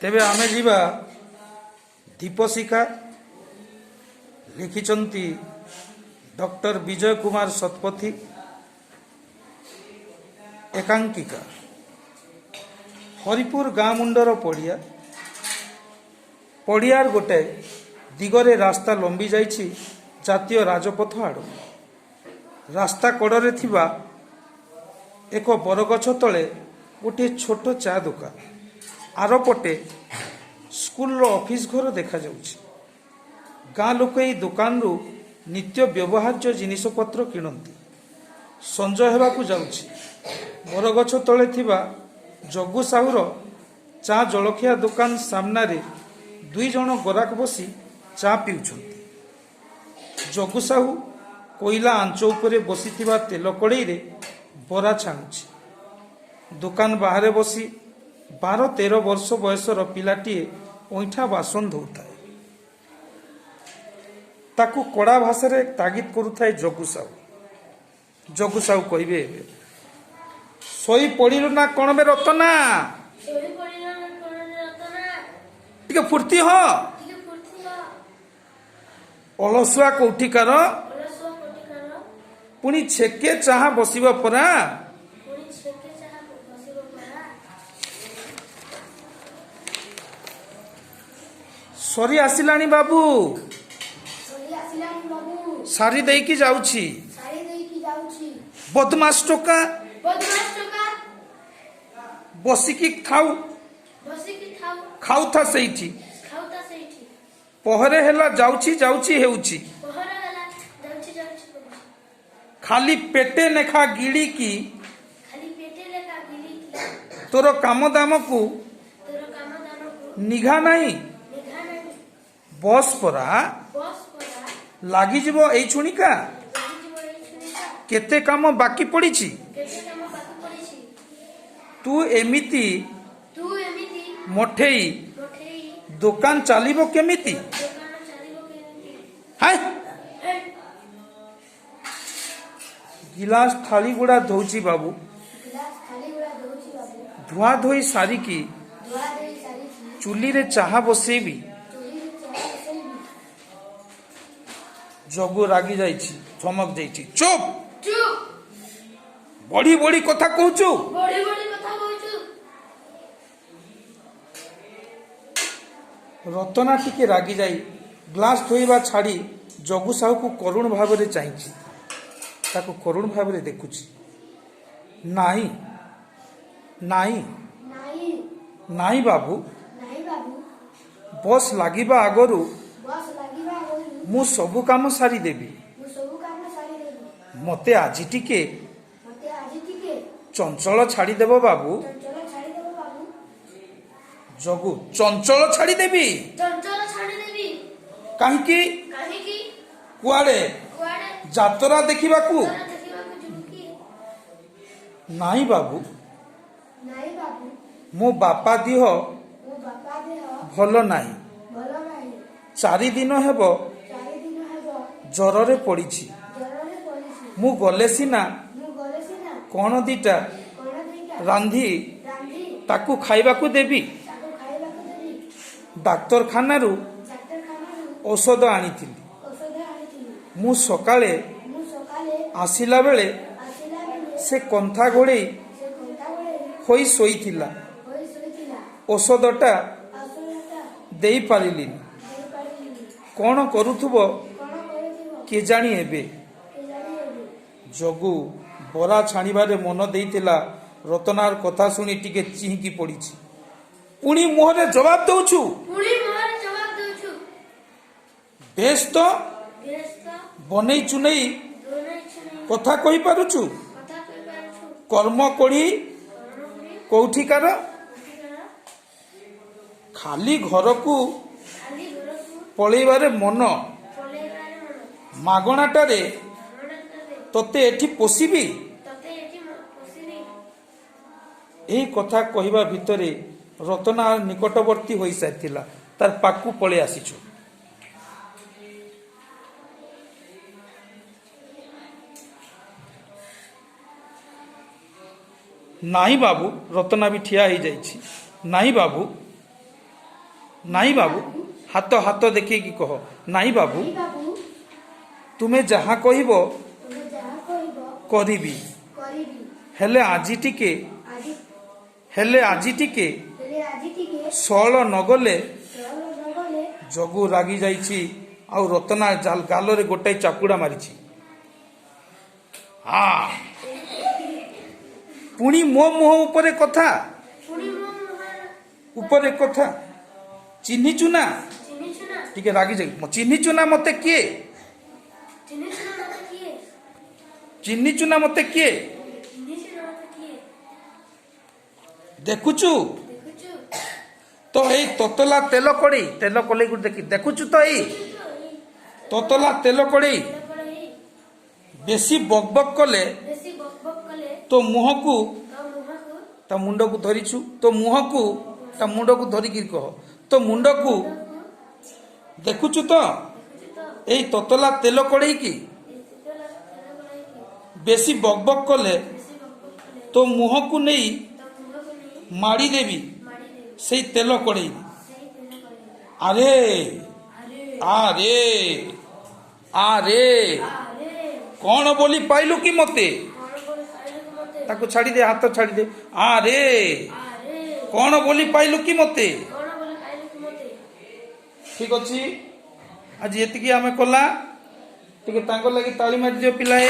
ତେବେ ଆମେ ଯିବା ଦୀପଶିଖା। ଲେଖିଛନ୍ତି ଡକ୍ଟର ବିଜୟ କୁମାର ଶତପଥୀ। ଏକାଙ୍କିକା। ହରିପୁର ଗାଁ ମୁଣ୍ଡର ପଡ଼ିଆ। ପଡ଼ିଆର ଗୋଟାଏ ଦିଗରେ ରାସ୍ତା ଲମ୍ବି ଯାଇଛି ଜାତୀୟ ରାଜପଥ ଆଡ଼କୁ। ରାସ୍ତା କଡ଼ରେ ଥିବା ଏକ ବରଗଛ ତଳେ ଗୋଟିଏ ଛୋଟ ଚା ଦୋକାନ। ଆରପଟେ ସ୍କୁଲର ଅଫିସ ଘର ଦେଖାଯାଉଛି। ଗାଁ ଲୋକ ଏହି ଦୋକାନରୁ ନିତ୍ୟ ବ୍ୟବହାର୍ଯ୍ୟ ଜିନିଷପତ୍ର କିଣନ୍ତି। ସଞ୍ଜ ହେବାକୁ ଯାଉଛି। ବରଗଛ ତଳେ ଥିବା ଜଗୁ ସାହୁର ଚା ଜଳଖିଆ ଦୋକାନ ସାମ୍ନାରେ ଦୁଇ ଜଣ ଗରାଖ ବସି ଚା ପିଉଛନ୍ତି। ଜଗୁ ସାହୁ କୋଇଲା ଆଞ୍ଚ ଉପରେ ବସିଥିବା ତେଲ କଡ଼େଇରେ ବରା ଛାଣୁଛି। ଦୋକାନ ବାହାରେ ବସି 12-13 ବର୍ଷ ବୟସର ପିଲାଟିଏ ଅଇଁଠା ବାସନ ଧୋଉଥାଏ। ତାକୁ କଡ଼ା ଭାଷାରେ ତାଗିଦ କରୁଥାଏ ଜଗୁ ସାହୁ। ଜଗୁ ସାହୁ କହିବେ ଏବେ, ଶୋଇ ପଡ଼ିଲୁ ନା କଣ ବେ ରତନା? ଶୋଇ ପଡ଼ିଲ ନା କଣ ରତନା? ଟିକେ ଫୁର୍ତ୍ତି ହ। ଟିକେ ଫୁର୍ତ୍ତି ହ। ଅଳସୁଆ କୋଉଠିକାର। ଅଳସୁଆ କୋଟିକାର। ପୁଣି ଛେକେ ଚାହା ବସିବ ପରା। ପୁଣି ଛେକେ ଚାହା ବସିବ ପରା। ସରି ଆସିଲାଣି ବାବୁ। ସରି ଆସିଲାଣି ବାବୁ। ସାରି ଦେଇକି ଯାଉଛି। ସାରି ଦେଇକି ଯାଉଛି। ବଦମାସ ଟୋକା। ବଦମାସ ଟୋକା। ବସିକି ଖାଉ। ବସିକି ଥାଉ। ଖାଉଥା ସେଇଠି। ଖାଉତା ସେଇଠି। ପହରେ ହେଲା ଯାଉଛି ଯାଉଛି ହେଉଛି। ପହର ହେଲା ଯାଉଛି ଯାଉଛି କରୁଛି। ଖାଲି ପେଟେ ନେଖା ଗିଳିକି ଖାଲି ପେଟେ ଲେଖା ଗିଳିକି ତୋର କାମ ଦାମକୁ ତୋର କାମ ଦାମକୁ ନିଘା ନାହିଁ। ନିଘା ନାହିଁ। ବସ୍ ପରା। ବସ୍ ପରା। ଲାଗିଯିବ ଏଇ ଛୁଣିକା। ଲାଗିଯିବ ଏଇ ଛୁଣିକା। କେତେ କାମ ବାକି ପଡ଼ିଛି। କେତେ କାମ ବାକି ପଡ଼ିଛି। ତୁ ଏମିତି ତୁ ଏମିତି ମଠେଇ ମଠେଇ ଦୋକାନ ଚାଲିବ କେମିତି? ଦୋକାନ ଚାଲିବ କେମିତି? ହାଏ। ହେ। ଗିଲାସ ଥାଳି ଗୁଡ଼ା ଧୋଉଛି ବାବୁ। ଗ୍ଲାସ ଥାଳି ଗୁଡ଼ା ଧୋଉଛି ବାବୁ। ଧୁଆ ଧୋଇ ସାରିକି ଧୁଆ ଧୋଇ ସାରିକି ଚୁଲିରେ ଚାହା ବସେଇବି। ଚୁଲିରେ ଚାହା ବସେଇବି। ଜଗୁ ରାଗି ଯାଇଛି, ଧମକ ଦେଇଛି, ଚୁପ୍। ଚୁପ୍। ବଢି ବଢି କଥା କହୁଛୁ। ବଢି ବଢି କଥା କହୁଛୁ। ରତନା ଟିକେ ରାଗିଯାଇ ଗ୍ଲାସ ଧୋଇବା ଛାଡ଼ି ଜଗୁ ସାହୁକୁ କରୁଣ ଭାବରେ ଚାହିଁଛି। ତାକୁ କରୁଣ ଭାବରେ ଦେଖୁଛି। ନାଇଁ ନାଇଁ। ନାଇଁ। ନାଇଁ ବାବୁ। ନାଇଁ ବାବୁ। ବସ୍ ଲାଗିବା ଆଗରୁ ବସ୍ ଲାଗିବା ଆଗରୁ ମୁଁ ସବୁ କାମ ସାରିଦେବି। ମୁଁ ସବୁ କାମ ସାରିଦେବି। ମତେ ଆଜି ଟିକେ ମତେ ଆଜି ଟିକେ ଚଞ୍ଚଳ ଛାଡ଼ିଦେବ ବାବୁ। ଚଞ୍ଚଳ ଛାଡ଼ିଦେବ ବାବୁ। ଜଗୁ, ଚଞ୍ଚଳ ଛାଡ଼ିଦେବି। ଚଞ୍ଚଳ ଛାଡ଼ିଦେବି। କାହିଁକି? କାହିଁକି? କୁଆଡ଼େ? କୁଆଡ଼େ? ଯାତ୍ରା ଦେଖିବାକୁ? ଯାତ୍ରା ଦେଖିବାକୁ ଯିବୁ କି? ନାଇଁ ବାବୁ। ନାଇଁ ବାବୁ। ମୋ ବାପା ଦିହ ମୋ ବାପା ଦେହ ଭଲ ନାହିଁ। ଭଲ ନାହିଁ। 4 ଦିନ ହେବ 4 ଦିନ ହେବ ଜ୍ୱରରେ ପଡ଼ିଛି। ଜ୍ୱରରେ ପଡ଼ିଛି। ମୁଁ ଗଲେ ସିନା ମୁଁ ଗଲେ ସିନା କଣ ଦିଟା କଣ ଦିଟା ରାନ୍ଧି ରାନ୍ଧି ତାକୁ ଖାଇବାକୁ ଦେବି। ତାକୁ ଖାଇବାକୁ ଦେବି। ଡାକ୍ତରଖାନାରୁ ଡାକ୍ତରଖାନାରୁ ଔଷଧ ଆଣିଥିଲି। ଔଷଧ ଆଣିଥିଲି। ମୁଁ ସକାଳେ ମୁଁ ସକାଳେ ଆସିଲା ବେଳେ ଆସିଲା ବେଳେ ସେ କନ୍ଥା ଘୋଡ଼େଇ ସେ କନ୍ଥା ଘୋଡ଼େଇ ହୋଇ ଶୋଇଥିଲା। ହୋଇ ଶୋଇଥିଲା। ଔଷଧଟା ଔଷଧଟା ଦେଇପାରିଲିନି। ଦେଇପାରିଲିନି। କଣ କରୁଥିବ କଣ କରୁଥିବ କେଜାଣି ଏବେ। କେଜାଣି ଏବେ। ଜଗୁ ବରା ଛାଣିବାରେ ମନ ଦେଇଥିଲା। ରତନାର କଥା ଶୁଣି ଟିକେ ଚିହିଁକି ପଡ଼ିଛି। ପୁଣି ମୁହଁରେ ଜବାବ ଦଉଛୁ। ପୁଣି ମୁହଁରେ ଜବାବ ଦଉଛୁ। ବେଶ ତ। ବେଶ ତ। ବନେଇ ଚୁନେଇ ବନେଇ ଚୁନେଇ କଥା କହିପାରୁଛୁ। କଥା କହିପାରୁଛୁ। କର୍ମ କୋଢ଼ି କର୍ମ କରି କୋଉଠିକାର। କୋଉଠିକାର। ଖାଲି ଘରକୁ ଖାଲି ଘରକୁ ପଳେଇବାରେ ମନ। ପଳେଇବାରେ ମନ। ମାଗଣାଟାରେ ମାଗଣାଟାରେ ତତେ ଏଠି ପୋଷିବି? ତତେ ଏଠି ପୋଷିବି? ଏହି କଥା କହିବା ଭିତରେ ରତନା ନିକଟବର୍ତ୍ତୀ ହୋଇସାରିଥିଲା। ତାର ପାଖକୁ ପଳେଇ ଆସିଛୁ। ନାଇଁ ବାବୁ। ରତନା ବି ଠିଆ ହେଇଯାଇଛି। ନାଇଁ ବାବୁ। ନାଇଁ ବାବୁ, ହାତ ହାତ ଦେଖେଇକି କହ, ନାଇଁ ବାବୁ, ନାଇଁ ବାବୁ, ତୁମେ ଯାହା କହିବ ତୁମେ ଯାହା କହିବ କରିବି। କରିବି। ହେଲେ ଆଜି ଟିକେ, ଆଜି, ହେଲେ ଆଜି ଟିକେ ହେଲେ ଆଜି ଟିକେ ସଅଳ ନଗଲେ, ସଅଳ ନଗଲେ, ଜଗୁ ରାଗି ଯାଇଛି ଆଉ ରତନା ଗାଲରେ ଗୋଟାଏ ଚାପୁଡ଼ା ମାରିଛି। ଆ ପୁଣି ମୋ ମୁହଁ ଉପରେ କଥା, ପୁଣି ମୋ ମୁହଁ ଉପରେ କଥା। ଚିହ୍ନିଛୁ ନା? ଚିହ୍ନିଛୁ ନା? ଟିକେ ରାଗି ଯାଇ, ଚିହ୍ନିଛୁ ନା ମତେ କିଏ? ଚିହ୍ନିଛୁ ନା ମତେ କିଏ? ଚିହ୍ନିଛୁ ନା ମତେ କିଏ? ଚିହ୍ନିଛୁ ନା ମତେ କିଏ? ଦେଖୁଛୁ ଦେଖୁଛୁ ତ ଏଇ ତତଲା ତେଲ କଡ଼େଇ, ତେଲ କଡ଼େଇକୁ ଦେଖି, ଦେଖୁଛୁ ତ ଏଇ ତ ଏଇ ତତଲା ତେଲ କଡ଼େଇ, ତେଲ କଡ଼େଇ, ବେଶୀ ବକ୍ ବକ୍ କଲେ, ବେଶୀ ବକ୍ ବକ୍ କଲେ, ତୋ ମୁହଁକୁ, ତୋ ମୁହଁକୁ, ତା ମୁଣ୍ଡକୁ ଧରିଛୁ, ତୋ ମୁହଁକୁ, ତା ମୁଣ୍ଡକୁ ଧରିକିରି କହ, ତୋ ମୁଣ୍ଡକୁ, ଦେଖୁଛୁ ତ ଦେଖୁଛୁ ତ ଏଇ ତତଲା ତେଲ କଡ଼େଇକି, ଏଇ ତତଲା ତେଲ କଡ଼େଇକି, ବେଶୀ ବକ୍ ବକ୍ କଲେ, ବେଶୀ ବକ୍ ବକ୍ କଲେ, ତୋ ମୁହଁକୁ ନେଇ ତୋ ମୁହଁକୁ ନେଇ ମାଡ଼ିଦେବି ମାଡ଼ିଦେବି ସେଇ ତେଲ କଡ଼େଇ। ସେଇ ତେଲ କଡ଼େଇ। ଆରେ, ଆରେ, ଆରେ, ଆରେ, ଆରେ, କଣ ବୋଲି ପାଇଲୁ କି ମତେ? କଣ ବୋଲି ପାଇଲୁ କି ମତେ? ତାକୁ ଛାଡ଼ିଦେ, ହାତ ଛାଡ଼ିଦେ। ଆରେ, ଆରେ, କଣ ବୋଲି ପାଇଲୁ କି ମତେ? କଣ ବୋଲି ପାଇଲୁ କି ମତେ? ଠିକ ଅଛି, ଆଜି ଏତିକି ଆମେ କଲା। ଟିକେ ତାଙ୍କ ଲାଗି ତାଳି ମାରିଦିଅ ପିଲାଏ।